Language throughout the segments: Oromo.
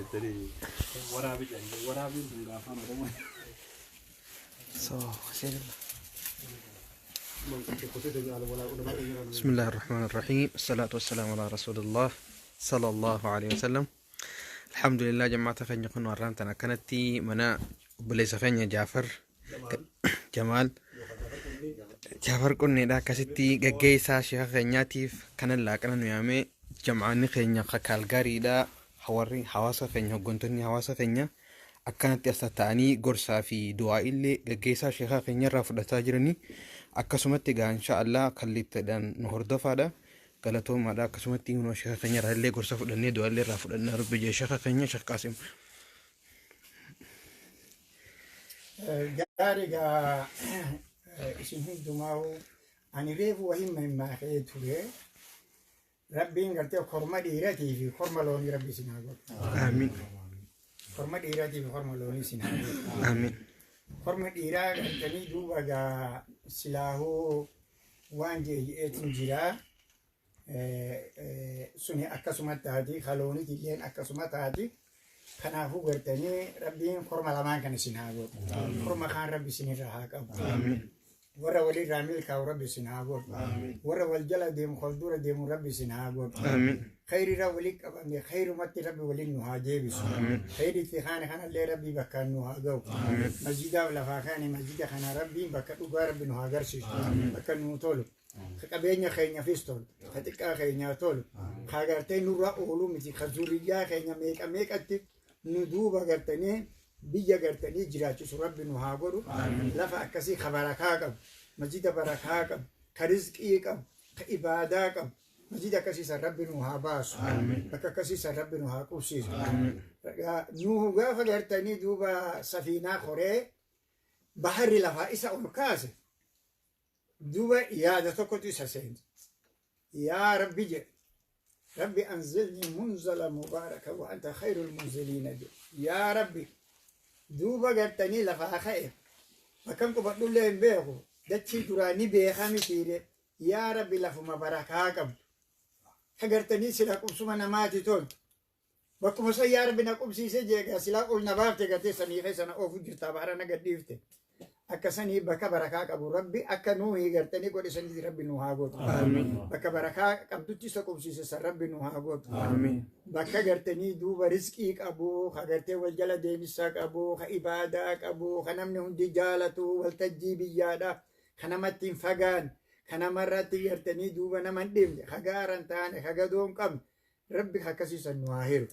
Jettanii Waraabii jedhanii waraabiin sun gaafa afaan Oromoo. So, بسم الله الرحمن الرحيم، الصلاة والسلام على رسول الله صلى الله عليه وسلم. الحمد لله جماعة خينيا كن warraan akkanatti mana obboleessa keenya Jaafar Jamaal Jaafar Qunneedha akkasitti gaggeessaa sheeka keenyaatiif kanan laaqana nu yaamee jam'aanni keenya Kaalgaariidha. Warri hawaasa keenya, hooggantoonni hawaasa keenya akkanatti as taa'anii gorsaa fi du'aa illee gaggeessaa sheekaa keenya irraa fudhataa jiranii. Akkasumatti egaa insha Allah kallattiidhaan nu hordofaadha, galatoomaadha. Akkasumatti hunoo sheeka keenya irraa illee gorsa fudhannee du'aa illee irraa fudhannaa. Rabbi jee sheeka keenya Sheekh Qaasim. Gaarii gaa isin hundumaa ani reefu wahii mammaakee ture. Rabbiin gartee korma dhiiratii fi korma loonii rabbi isin haa godhu. Amiin. Korma dhiiratii fi korma loonii isin haa godhu. Amiin. Korma dhiiraa gartanii duuba gaa silaahuu waan jee'eetiin jiraa. Suni akkasuma taati, kalooniti illeen akkasuma taati. Kanaafuu gartanii rabbiin korma lamaan kan isin haa godhu. Korma kaan rabbi isinirra haa qabu. Warra walirraa milkaa'u rabbi isin haa godhu. Warra wal jala deemu, wal dura deemu rabbi isin haa godhu. Amiin. Khayrirra walii qabame khayrumatti rabbi waliin nu haa deebisu. Khayritti kaane kanallee rabbi bakkaan nu haa ga'u. Masjidaaf lafaa kaane masjida kana rabbiin bakka dhugaa rabbi nu haa agarsiisu. Bakka nu tolu. Ka qabeenya keenyaafis tolu. Ka xiqqaa keenyaa tolu. Ka gartee nurra ooluu miti. Ka zuriyyaa keenya meeqa meeqatti nu duuba gartanii biyya gartanii jiraachisu rabbi nu haa godhu. Lafa akkasii ka barakaa qabu. Masjida barakaa qabu. Ka rizqii qabu. Ka ibaadaa qabu. Masjida akkasiisan rabbi nu haa baasu. Bakka akkasiisan rabbi nu haa qubsiisu. Nu gaafa gartanii duuba safiinaa koree baharri lafaa isa ol kaase duuba yaada tokkotu isa seene. Yaa Rabbi jedhe. Rabbi anzilni munzala mubaaraka wa anta khayrul munziliina jedhe. Yaa Rabbi duuba gartanii lafaa ka'e bakkan qubadhullee hin beeku dachii duraanii beekaa mitiire, yaa Rabbi lafuma barakaa qabdu. Ka gartanii sila qubsuma namaati toltu. Bakkuma san yaa Rabbi na qubsiise jeegaa silaa ol na baafte gartee sanii keessa na oofu jirtaa bahara na gadhiifte. Akka sanii bakka barakaa qabu Rabbi akka nuuhi gartanii godhe sanitti Rabbi nu haa godhu. Bakka barakaa qabdutti isa qubsiise san Rabbi nu haa godhu. Bakka gartanii duuba rizqii qabu, ka gartee wal jala deemisa qabu, ka ibaadaa qabu, ka namni hundi jaalatu, waltajjii biyyaadha, ka namatti hin fagaan, ka namarratti gartanii duuba nama hin dhibne, ka gaara hin taane, ka gadoo hin qabne, Rabbi akkasiisan nu haa hiru.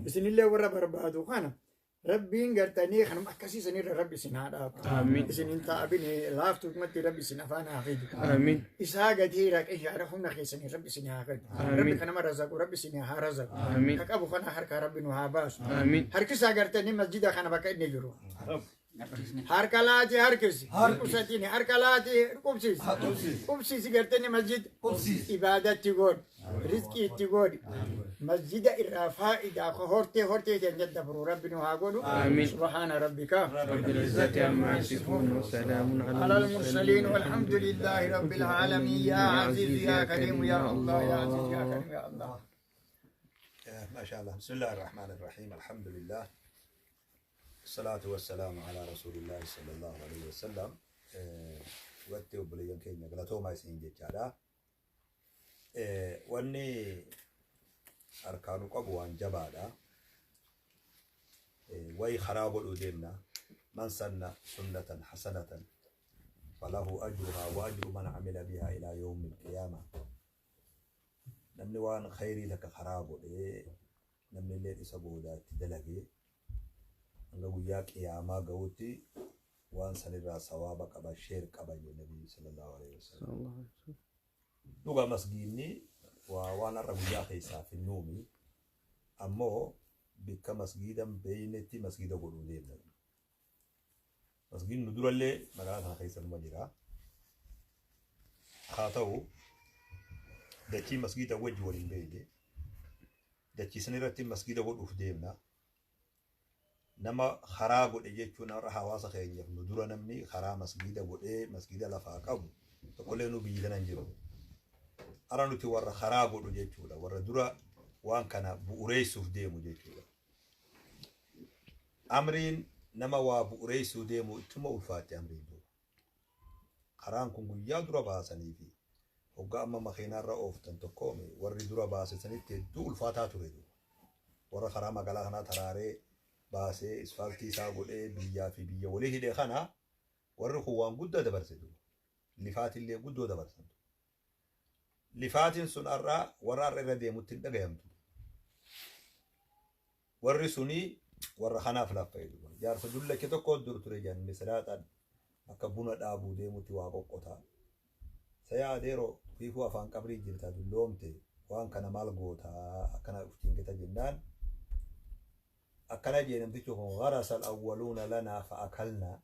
Isinillee warra barbaadu kana Rabbiin gartanii kanuma akkasiisanirra Rabbi isin haa dhaabu. Isin hin taa'abin laaftumatti Rabbi isin afaan haa fidu. Isaa gatii raqishaadha humna keessanii Rabbi isin haa kennu. Rabbi kanama razaqu Rabbi isin haa razaqu. Ka qabu kana harkaa Rabbi nu haa baasu. Harkisaa gartanii masjida kana bakka inni jiru. Harka laati harkisi. Qubsatini harka laati qubsiisi. Qubsiisi gartanii masjida. Ibaadatti godhi. Rizqii itti godhi. Masjida irraa faayidaa hortee hortee keenya dabru Rabbi nu haa godhu. Subhaana rabbika. رب العزة عما يصفون وسلام على على المرسلين والحمد لله رب العالمين. يا عزيز يا كريم يا الله، يا عزيز يا كريم يا الله. ما شاء الله. بسم الله الرحمن الرحيم، الحمد لله، الصلاة والسلام على رسول الله صلى الله عليه وسلم. Watti obboleeyyan keenya galatoomaa isin jechaadha. Wanni harkaanu qabu waan jabaadha. Wayi karaa godhuu deemna. من سن سنة حسنة فله أجرها وأجر من عمل بها إلى يوم القيامة. Namni waan khayrii takka karaa godhee namni illee isa boodaatti dalagee hanga guyyaa qiyaamaa ga'utti waan sanirraa sawaaba qaba, share qaba jedhe Nabii sallallahu alaihi wasallam. Dhuga masgiinni waa waan har'a guyyaa keessaa finnuumi, ammoo bikka masgiidan beeynetti masgiida godhuu deemna. Masgiidni nu durallee magaalaa kana keessa numa jira. Haa ta'u dachii masgiida wajji waliin beeyne dachii san irratti masgiida godhuuf deemna. Nama karaa godhe jechuun har'a hawaasa keenyaaf nu dura namni karaa masgiida godhee masgiida lafaa qabu tokkollee nu biyyi kana hin jiru. Har'a nuti warra karaa godhu jechuudha. Warra dura waan kana bu'uureessuuf deemu jechuudha. Amriin nama waa bu'uureessuu deemu ittuma ulfaatti amriin duuba. Karaan kun guyyaa dura baasanii fi hoggaa amma makiinaarra ooftan tokkoome warri dura baase sanitti hedduu ulfaataa ture duuba. Warra karaa magaalaa kanaa taraaree baasee isfaaltii isaa godhee biyyaa fi biyya walii hidhe kana warri kun waan guddaa dabarse duuba. Lifaatillee guddoo dabarsan. Lifaatiin sun har'aa warra har'a irra deemutti hin dhagayamtu. Warri sunii warra kanaaf laffa'e duuba. Jaarsa dullacha tokko dur ture jedhan misiraaxaan akka buna dhaabuu deemutti waa qoqqotaa. Sayaa adeeroo fiifuu afaan qabrii jirta dulloomte waan kana maal gootaa akkana uf cingita jennaan. Akkana jee namtichi kun gharasa al-awwaluuna lanaa fa'akalnaa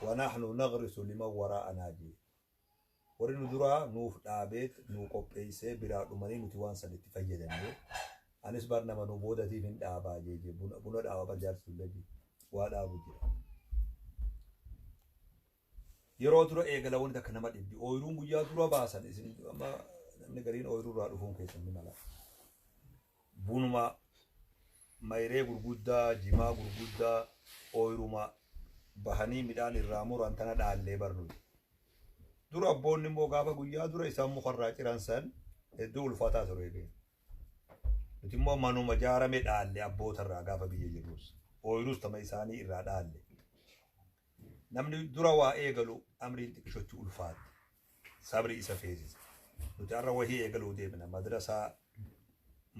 wa nahnu nagrisu liman waraa'anaa jee. Warri nu duraa nuuf dhaabeet nu qopheessee biraa dhumanii nuti waan san itti fayyadamne. Anis bar nama nu boodatiif hin dhaabaa jee jee buna dhaaba bar jaarsi dullaji waa dhaabu jira. Yeroo dura eegala wanti akka nama dhibbi ooyiruun guyyaa dura baasan isin amma namni gariin ooyiruu irraa dhufuun keessan ni mala. Bunuma mayree gurguddaa jimaa gurguddaa ooyiruma bahanii midhaan irraa muran tana dhaallee barnuti. Dura abboonni immoo gaafa guyyaa dura isaan mukarraa ciran san hedduu ulfaataa ture. Nuti immoo manuma jaarame dhaalle abbootarraa gaafa biyya jirrus ooyiruus tama isaanii irraa dhaalle. Namni dura waa eegalu amriin xiqqishotti ulfaatti. Sabri isa feesisa. Nuti har'a wahii eegaluu deemna madrasaa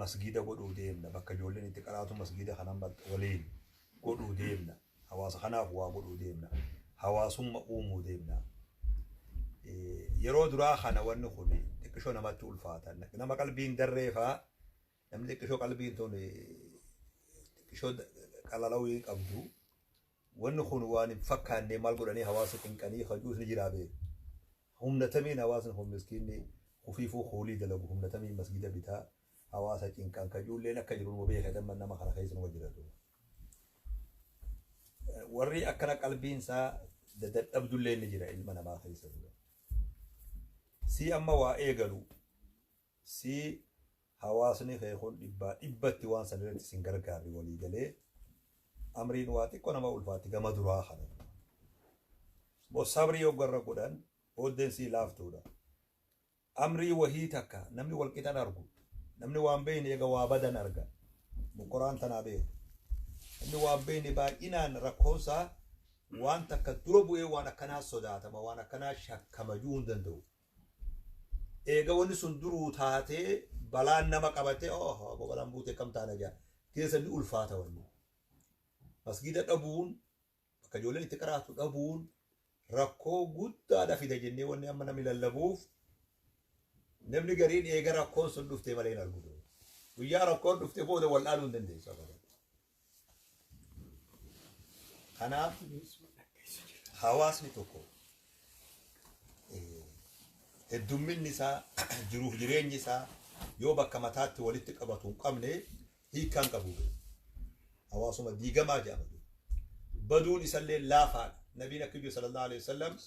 masgiida godhuu deemna bakka ijoolleen itti qaraatu masgiida kanan waliin godhuu deemna. Hawaasa kanaaf waa godhuu deemna. Hawaasummaa uumuu deemna. Yeroo duraa kana wanni kun xiqqishoo namatti ulfaata. Nama qalbiin darreefaa namni xiqqishoo qalbiin tun xiqqishoo qalalawii qabdu wanni kun waan hin fakkaanne maal godhanii hawaasa qinqanii hajuus ni jiraa beeku. Humna tamiin hawaasni kun miskiinni ofiifuu hoolii dalagu humna tamiin masgiida bitaa hawaasa cinqan kajuulleen akka jiru nu beeka damma nama kana keessa nama jiraatu. Warri akkana qalbiin isaa dadhabdullee ni jira ilma namaa keessa. Si amma waa eegalu si hawaasni kee kun dhibbaa dhibbatti waan san irratti sin gargaarri walii galee amriin waa xiqqoo nama ulfaatti gama duraa kana. Moo sabrii yoggarra godhan booddeen sii laaftuudha. Amrii wahii takka namni wal qixan argu namni waan beekne eega waa badan arga mokoraan tanaa beeku. Namni waan beekne baay'inaan rakkoonsaa waan takka dura bu'ee waan akkanaa sodaatama waan akkanaa shakkamajuu hin danda'u. Eega wanni sun duruu taatee balaan nama qabatee oh balaan buutee kam taana jaa keessa ni ulfaata wanni. Masgiida dhabuun bakka ijoolleen itti qaraatu dhabuun rakkoo guddaadha fida jennee wanni amma namni lallabuuf namni gariin eega rakkoon sun dhuftee malee hin argu. Guyyaa rakkoon dhuftee booda wal dhaaluu hin dandeessu. Kanaaf hawaasni tokko heddumminni isaa jiruuf jireenyi isaa yoo bakka mataatti walitti qabatu hin qabne hiikkaan qabu. Hawaasuma diigamaa jedhama. Baduun isallee laafaadha. Nabiin akka jiru sallallahu alaihi wasallam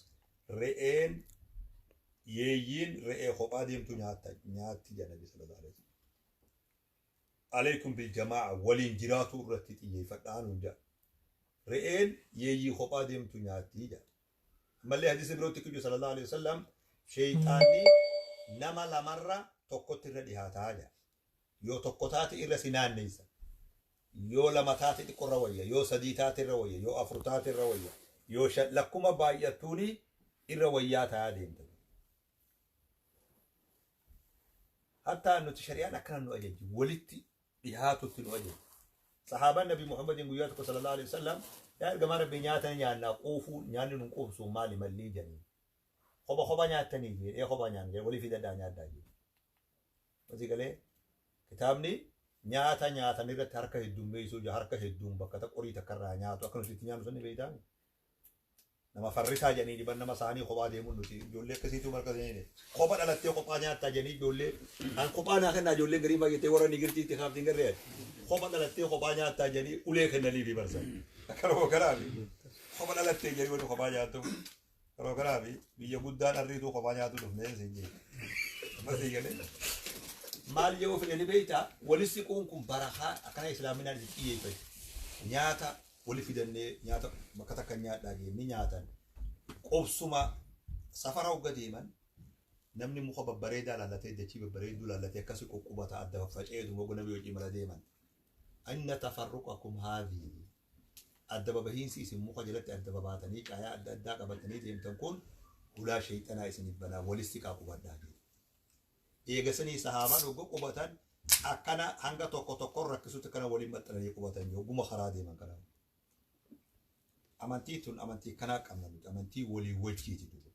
re'een yeeyyiin re'ee kophaa deemtu nyaatti jedha nabi sallallahu alaihi wasallam. Aleikum bil jamaa'a waliin jiraatu irratti xiyyeeffadhaa nuun jedha. Re'een yeeyyii kophaa deemtu nyaatti jedha. Ammallee hadiisa birootti akka jiru sallallahu alaihi wasallam sheeyxaanni nama lamarra tokkotti irra dhihaataa jedha. Yoo tokko taate irra si naanneessa. Yoo lama taate xiqqoorra wayya, yoo sadii taate irra wayya, yoo afur taate irra wayya, yoo shan lakkuma baay'attuuni irra wayyaa ta'aa deemta. Hattaa nuti shari'aan akkana nu ajajji walitti dhihaatutti nu ajajji. Sahaabaan Nabi Muhammadin guyyaa tokko sallallahu alaihi wasallam yaa ergamaa Rabbii nyaata nyaannaa quufuu nyaanni nun quubsu maali mallii jedhanii. Kopha kopha nyaattanii jedhee kopha nyaanna jedhee walii fidadhaa nyaadhaa jedhe. Asii galee kitaabni nyaata nyaatan irratti harka heddummeessuu jira harka hedduun bakka qorii takka irraa nyaatu akka nuti itti nyaannu sun ni beektaa. Nama farrisaa jedhanii dhiban nama isaanii kophaa deemuun nuti ijoollee akkasiitu marga seenee kopha dhalattee kophaa nyaattaa jedhanii ijoollee an kophaa naa kennaa ijoolleen garii baay'atee warra nigirtiitti kaaftiin garree kopha dhalattee kophaa nyaattaa jedhanii ulee kennanii fi barsan. Karoo kanaafi kopha dhalattee jedhanii warri kophaa nyaattu karoo kanaafi biyya guddaan arriituu kophaa nyaatu dhufnee siin jedhe. Amma sii galee. Maal yoo fedhe ni beektaa walitti siquun kun barakaa akkana islaaminaan itti xiyyeeffate nyaata Wali fidannee nyaata bakka takka nyaadhaa jennee nyaatan. Qobsuma safara hogga deeman namni muka babbareedaa laallatee dachii babbareedduu laallatee akkasi qoqqubata adda faffaca'eetu mogga namni hojii mala deeman. Inna tafarruqakum haadhihi adda babahiinsi isin muka jalatti adda babaatanii caayaa adda addaa qabatanii deemtan kun hulaa sheexanaa isiniif banaa walitti siqaa qubadhaa jedhe. Eegasanii sahaabaan hogga qubatan akkana hanga tokko tokkoon rakkisutti akkana waliin maxxananii qubatan hogguma karaa deeman kana. Amantii tun amantii kanaa qabna nuti amantii walii wajjiiti duuba.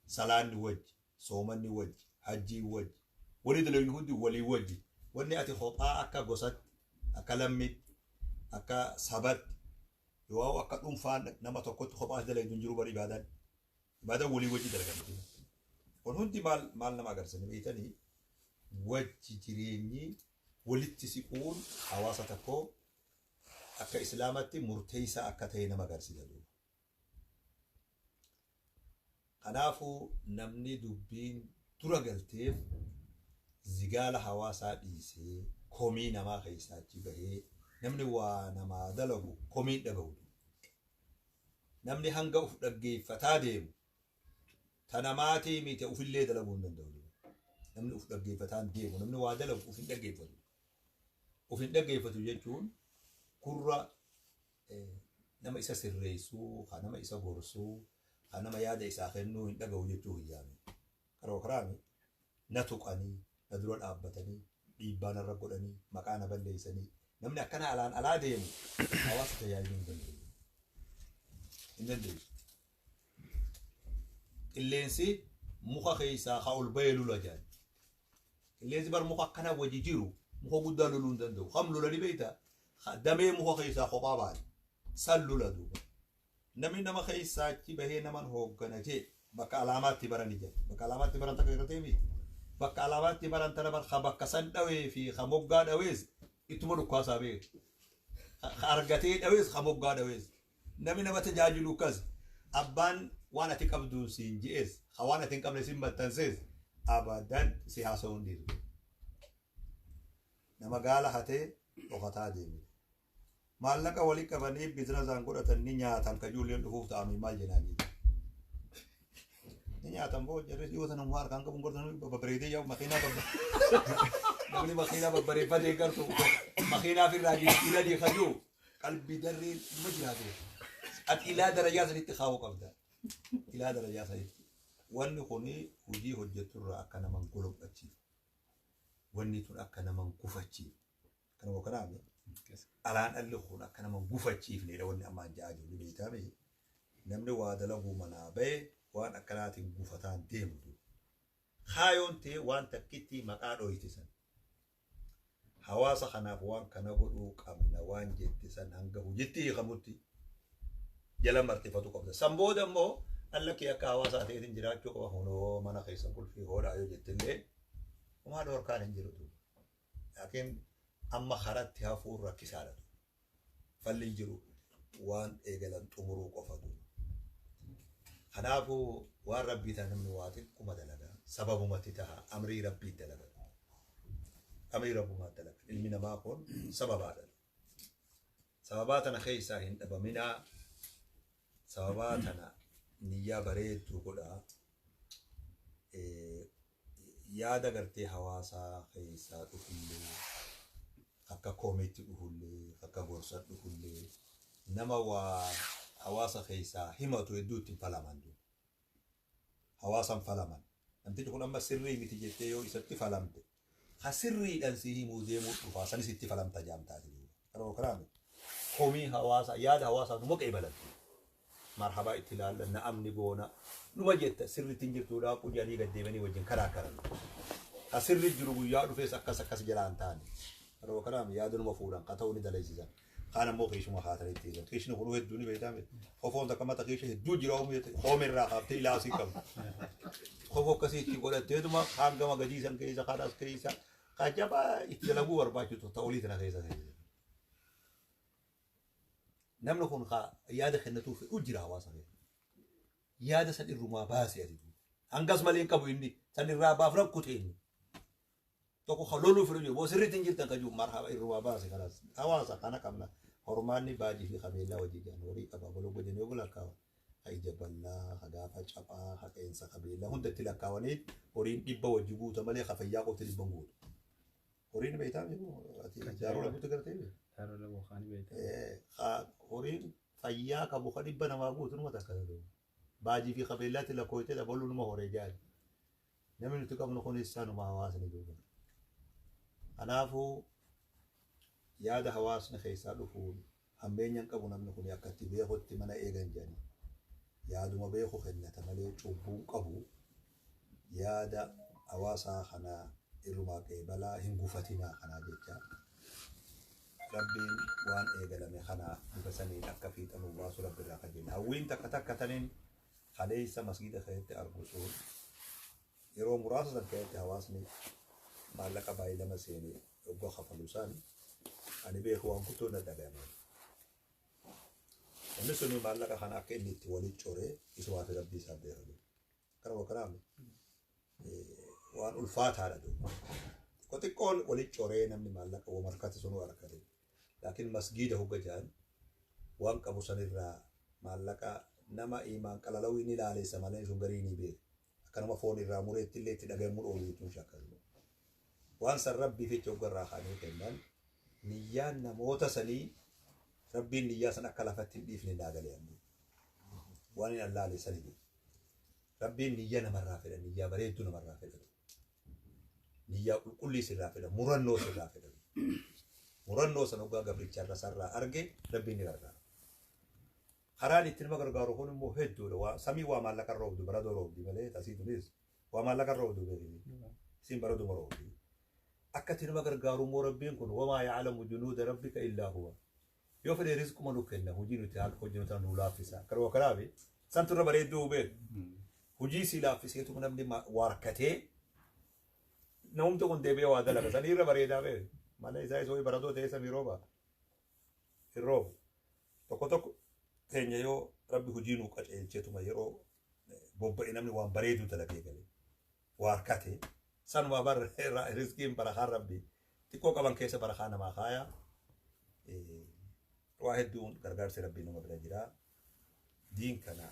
Salaanni wajji, soomanni wajji, hajjiin wajji, walii dalagni hundi walii wajji. Wanni ati kophaa akka gosatti, akka lammitti, akka sabatti, yoo akka dhuunfaan nama tokkotti kophaa dalagdu hin jiru bar ibaadaan. Ibaadaan walii wajji dalagamti. Kun hundi maal maal nama agarsiisa beektanii wajji jireenyi walitti siquun hawaasa tokkoo akka islaamatti murteessaa akka ta'e nama agarsiisa duuba. Kanaafuu namni dubbiin dura galteef zigaala hawaasaa dhiisee komii namaa keessaa achi bahee namni waa namaa dalagu komii dhagahu. Namni hanga uf dhaggeeffataa deemu ta namaatii miti ufillee dalaguu hin danda'u. Namni uf dhaggeeffataan deemu namni waa dalagu uf hin dhaggeeffatu. Uf hin dhaggeeffatu jechuun gurra nama isa sirreessuu, ka nama isa gorsuu, ka nama yaada isaa kennuu hin dhagahu jechuu hin yaame. Karoo karaami na tuqanii, na dura dhaabbatanii, dhiibbaa narra godhanii, maqaa na balleessanii namni akkana alaan alaa deemu hawaasa tajaajiluu hin danda'u. Hin dandeessu. Qilleensi muka keessaa ka ol bahee lula jedhan. Qilleensi bar muka akkana wajji jiru muka guddaa loluu hin danda'u. Kam lolanii beektaa? Damee muka keessaa kophaa ba'an. San lula duuba. Namni nama keessaa achi bahee naman hooggana jee bakka alaamaatti barani jedha. Bakka alaamaatti baran takka irra miti. Bakka alaamaatti baran tana bar ka bakka san dhawee fi ka moggaa dhawees ittuma dhukkaasaa beeku. Ka argatee dhawees ka moggaa dhawees. Namni nama tajaajilu akkas abbaan waan ati qabduun siin je'es ka waan ati hin qabne siin maxxansees abadan si haasa'uu hin dhiisu. Nama gaala hatee dhokataa deeme. Maallaqa walii qabanii biizinasaan godhatan ni nyaatan ka ijoolleen dhufuuf ta'anii maal jenaan jedhe. Ni nyaatan boo jarri dhiyoo sana humna harkaan qabuun gorsan babbareedee yaa'u makiinaa babbareedee. Namni makiinaa babbareeffatee gartu makiinaa firraa jijjiiranii kajuu qalbii darreen dhuma jiraate. Ati ilaa darajaa sanitti kaa'uu qabda. Ilaa darajaa sanitti. Wanni kuni hojii hojjetturraa akka nama hin golobbachiifne. Wanni tun akka nama hin gufachiifne. Kanuma kanaaf alaan dhalli kun akka nama hin gufachiifnedha wanni ammaan ja'aa jiru ni beektaa bee. Namni waa dalaguu manaa bahe waan akkanaatiin gufataan deemu. Kaayoon ta'e waan takkitti maqaa dhoyte san. Hawaasa kanaaf waan kana godhuu qabna waan jette san hanga hojiitti hiikamutti jala martifatu qabda. San booda immoo alla kee akka hawaasaa ta'eetiin jiraachuu qaba hunoo mana keessa qulfii hodhaa yoo jettillee homaa dhorkaan hin jiru. Laakiin amma karatti hafuun rakkisaadha. Falli jiru waan eegalan xumuruu qofatu. Kanaafuu waan rabbii ta'an namni waa xiqquma dalagaa sababumatti ta'a amrii rabbii dalaga. Amrii rabbumaa dalaga. Ilmi namaa kun sababaadha. Sababaa tana keessaa hin dhabaminaa. Sababaa tana niyyaa bareedduu godhaa. Yaada gartee hawaasaa keessaa dhufullee akka koomiitti dhufullee akka gorsa dhufullee nama waa hawaasa keessaa himatu hedduu ittiin falaman. Hawaasan falaman. Namtichi kun amma sirrii miti jettee yoo isatti falamte ka sirriidhaan si himuu deemuu dhufaa sanis itti falamta jaamtaati. Karoo karaame komii hawaasaa yaada hawaasaa numa qeebalan. Marhabaa itti ilaalla na'amni goona numa jetta sirriitti hin jirtuudhaa qujaanii gad deemanii wajjin karaa karan. Ka sirri jiru guyyaa dhufees akkas akkas jalaan taane. Karoo karaame yaada numa fuudhan ka ta'uu ni dalaysiisan. Kaan ammoo kiishuma haatanii ittiisan. Kiishni kun hedduu ni beektaa miti. Kofoon takka mata kiisha hedduu jira hoomirraa kaaftee ilaasii qabdu. Kofoo akkasii itti godhatteetuma kaan gama gadiisan keessa kaan as keessa kaan jabaa itti dalaguu barbaachisu ta'olii tana keessa keessa. Namni kun yaada kennatuuf fedhu jira hawaasa keessa. Yaada san irrumaa baasee ati. Hangas malee hin qabu inni san irraa baafnan kutee inni. Tokko kan loluu fedhu jiru boo sirriitti hin jirtan kan jiru marhaba irrumaa baase kanaas hawaasa kana qabna. Hormaanni baajii fi qabeellaa hojii jedhan horii qaba boloo godhanii yoo lakkaawan. Ha ija bal'aa, ha gaafa caphaa, ha qeensa qabeellaa hundatti lakkaawanii horiin 100 wajji guuta malee ha fayyaa qofti 100 guutu. Horiin beektaa ati jaaruu lamuutti gartee beektaa? Jaaruu lamuu kaanii beektaa. Horiin fayyaa qabu ka 100 namaa guutu numa takka ta'u. Baajii fi qabeellaatti lakkooytee dabaluu numa horee jaali. Namni nuti qabnu kunis sanuma hawaasni duuba. Kanaafuu yaada hawaasni keessaa dhufuun hammeenya hin qabu namni kun akka itti beekutti mana eegan jedhani. Yaaduma beeku kennata malee cubbuu hin qabu. Yaada hawaasaa kana irrumaa qeebalaa hin gufatinaa kanaa jecha. Rabbiin waan eegalame kana bifa saniin akka fiixa nuu baasu Rabbi irraa kajeella. Hawwiin takka takka taniin kaleessa masgiida keessatti argu sun yeroo muraasa san keessatti hawaasni maallaqa baay'ilama seene yoggaa kafalu san ani beeku waan guddoo na dhagayame. Namni suni maallaqa kana akka inni itti walitti core isumaa fi Rabbii isaa beeka. Kanuma kanaaf waan ulfaataadha duuba. Xiqqoo xiqqoon walitti coree namni maallaqa wama harkate sunuu harkate. Laakiin masgiida hogga ja'an waan qabu sanirraa maallaqa nama imaan qalalawii ni laaleessa malee sun garii ni beeka. Akka nama foon irraa mureetti illee itti dhagahamuu dhoolu jechuun shakkalu. Waan san Rabbiif jecha hogga irraa kaanee kennan niyyaan namoota sanii Rabbiin niyyaa san akka lafatti hin dhiifne naa galee ammoo. Waan hin allaaleessani jiru. Rabbiin niyya namarraa fedha, niyyaa bareedduu namarraa fedha. Niyyaa qulqullii sirraa fedha, murannoo sirraa fedha. Murannoo san hoggaa gabricha irra sarraa arge Rabbiin ni gargaara. Karaan itti nama gargaaru kun immoo hedduudha. Waa samii waa maallaqa roobdu baradoo roobdi malee tasii tunis waa maallaqa roobdu beekni. Isin baraduma roobdi. Akka itti nama gargaaru immoo Rabbiin kun wamaa ya'lamu junuuda rabbika illaa huwa. Yoo fedhe rizquma nu kenna hojii nuti haala hojii nuti nu laaffisa. Karuma kanaafi santu irra bareedduu beeku. Hojii sii laaffiseetu namni waa rakkatee namumti kun deebi'ee waa dalaga. Sanii irra bareedaa beeku. Malee isaa isoo baratoo ta'ee samii rooba. Hin roobu. Tokko tokko keenya yoo Rabbi hojii nuu qaceelcheetuma yeroo bobba'e namni waan bareedu dalagee gale. Waa harkate. Sanuma bar rizqiin barakaan Rabbi xiqqoo qaban keessa barakaa namaa kaaya. Waa hedduun gargaarsi Rabbii nama bira jira. Diin kana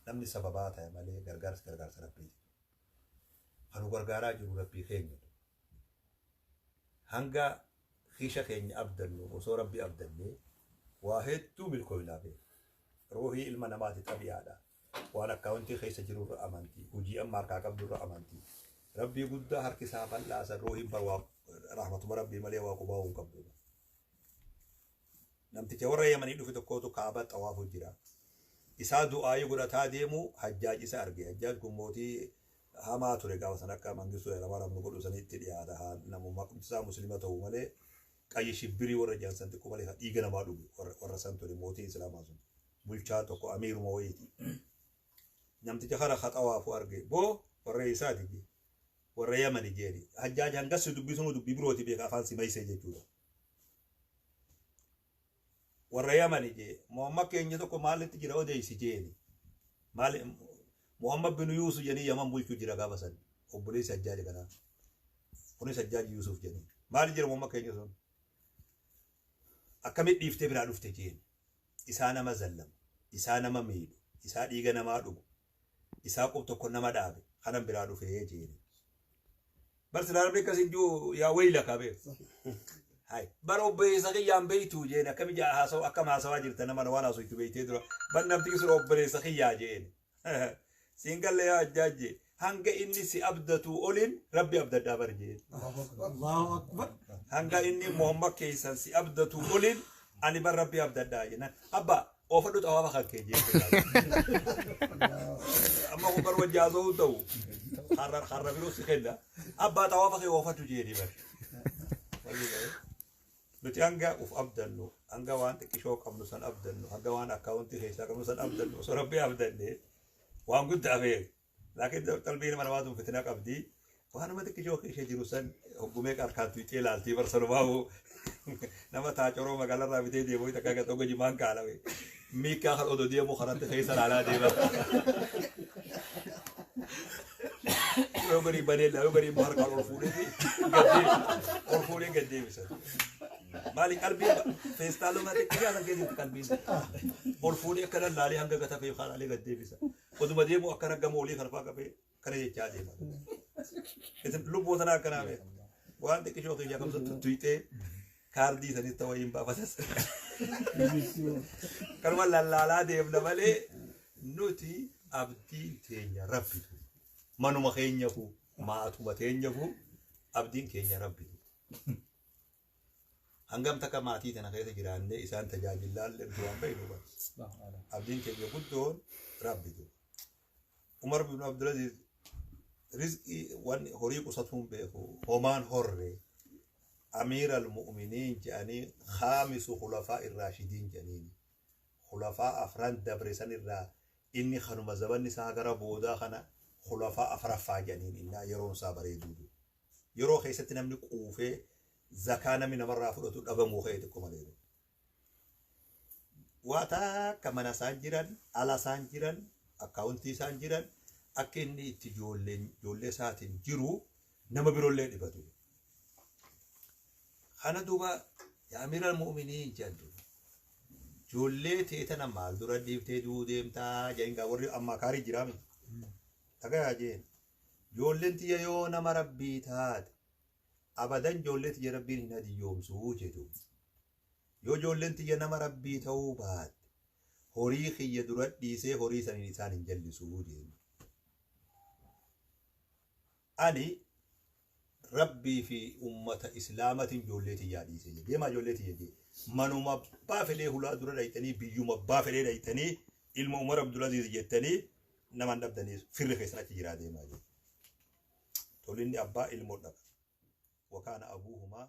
namni sababaa ta'e malee gargaarsi gargaarsa Rabbiiti. Kan nu gargaaraa jiru Rabbii keenya. Hanga kiisha keenya abdannu osoo Rabbi abdannee waa hedduu milkooynaa beeka. Ruuhii ilma namaati xabi'aadha. Waan akkaawuntii keessa jirurra amantii, hojii amma harkaa qabdurra amantii. Rabbii guddaa harki isaa bal'aa san ruuhiin bar waa rahmatuma Rabbii malee waa qubaa hin qabdu. Namticha warra Yamanii dhufe tokkotu Kaaba xawaafu jira. Isaa du'aayii godhataa deemu Hajjaaj isa arge. Hajjaaj kun mootii hamaa ture gaafa san akka Mangistuu Hayilamaariyaam nu godhu sanitti dhiyaata. Haa namummaa qomti isaa muslima ta'u malee qayyi shibbirii warra jedhan san xiqqoo malee dhiiga namaa dhugu warra san ture mootii Islaamaa sun. Bulchaa tokko amiiruma wayiiti. Namticha kana ka xawaafu arge. Boo warra eessaati jee. Warra Yamani jeeni. Hajjaaj hangas si dubbisunu dubbii birooti beeka afaan si maysee jechuudha. Warra Yamani jee. Muhammad keenya tokko maalitti jira odeessi jeeni. Maali Muhammad bin Yuusuf jedhanii Yaman bulchuu jira gaafa san. Obboleessi Hajjaaj kanaa. Kunis Hajjaaj Yuusuf jedhanii. Maali jira Muhammad keenya sun? Akkamitti dhiiftee biraa dhufte jeeni. Isaa nama zallamu, isaa nama miidhu, isaa dhiiga namaa dhugu, isaa qub tokko nama dhaabe, kanan biraa dhufee jeeni. Bar silaa namni akkas hin jiru yaa wayla kaa beeku. Hay bar obboleessa kiyyaan beeytuu jeen akkami jaa haasawu akkam haasawaa jirta nama waan haasoytu beeytee dura bar namti sun obboleessa kiyyaa jeen. Siin galle yaa ajjaajje hanga inni si abdatuu olin rabbi abdadhaa bar jeen. Allahu akbar. Hanga inni Muhammad keessan si abdatuu olin ani bar rabbi abdadhaa jennaan. Abba oofadhu xawaafa kan kee jeen. Amma kun bar wajji haasawuu ta'u harra harra biroo si kenna. Abbaa xawaafa kee oofadhu jeeni bar. Nuti hanga uf abdannu, hanga waan xiqqishoo qabnu san abdannu, hanga waan akkaawuntii keessaa qabnu san abdannu, osoo rabbi abdanne waan guddaa beeku. Laakiin qalbii nama namaa tun fitina qabdi. Waanuma xiqqishoo keessa jiru san hoggumee harkaan tuqxee ilaaltii bar sanumaa'u nama taacoroo magaalarraa bitee deemu takka akka tokko jimaan kaalawe. Miikkaa kan odoo deemu karatti keessa ilaalaa deema. Yoo garii banee yoo garii immoo harkaan ol fuudhee gad deebisa. Ol fuudhee gad deebisa. Maali qalbiin feestaaluma xiqqaa san keessatti qalbiin ol fuudhee akkana laalee hanga gata fe'ee laalee gad deebisa. Oduma deemu akkana gama olii kana fa'aa qabee kana jechaa deema. Isin lubbuu sanaa akkanaa beeku. Waan xiqqishoo kiyya kamsa tuttuyxee kaardii sanis ta'uu hin baafatas. Kanuma lallaalaa deemna malee nuti abdiin teenya rabbitu. Manuma keenyafu maatuma teenyafu abdiin keenya rabbitu. Hangam takka maatii tana keessa jiraannee isaan tajaajilaallee nuti waan beeknu bara. Abdiin keenya guddoon rabbitu. Umar bin Abdulaziz rizqii waan horii qusatuun beeku homaan horre amiir al-mu'miniin jedhanii khaamisu khulafaa irraashidiin jedhaniin khulafaa afran dabre san irraa inni kanuma zabanni isaa gara boodaa kana khulafaa afraffaa jedhaniin innaa yeroon isaa bareeduudu. Yeroo keessatti namni quufee zakaa namni namarraa fudhatu dhabamuu ka'e xiqqoo malee. Waa takka mana isaan jiran, ala isaan jiran, akkaawuntii isaan jiran akka inni itti ijoollee isaatiin jiru nama biroollee dhibatu. Kana duuba yaa amiira mu'miniin jedhan duuba. Ijoollee ta'e tana maal dura dhiiftee du'uu deemtaa jedhan gaa warri ammaa kaarii jiraame. Dhagayaa jeen. Ijoolleen tiyya yoo nama rabbii taate abadan ijoollee tiyya rabbiin hin hadiyyoomsuu jedhu. Yoo ijoolleen tiyya nama rabbii ta'uu baatte horii kiyya dura dhiisee horii saniin isaan hin jallisuu jedhu. Ani rabbii fi ummata islaamatiin ijoollee tiyyaa dhiisee jedhe. Deemaa ijoollee tiyya jedhe. Manuma abbaa fedhee hulaa dura dhayxanii biyyuma abbaa fedhee dhayxanii ilma Umar Abdulaziz jettanii nama hin dhabdanii firri keessan achi jiraa deemaa jedhe. Tolinni abbaa ilmoo dhaba. Wakaana abuuhumaa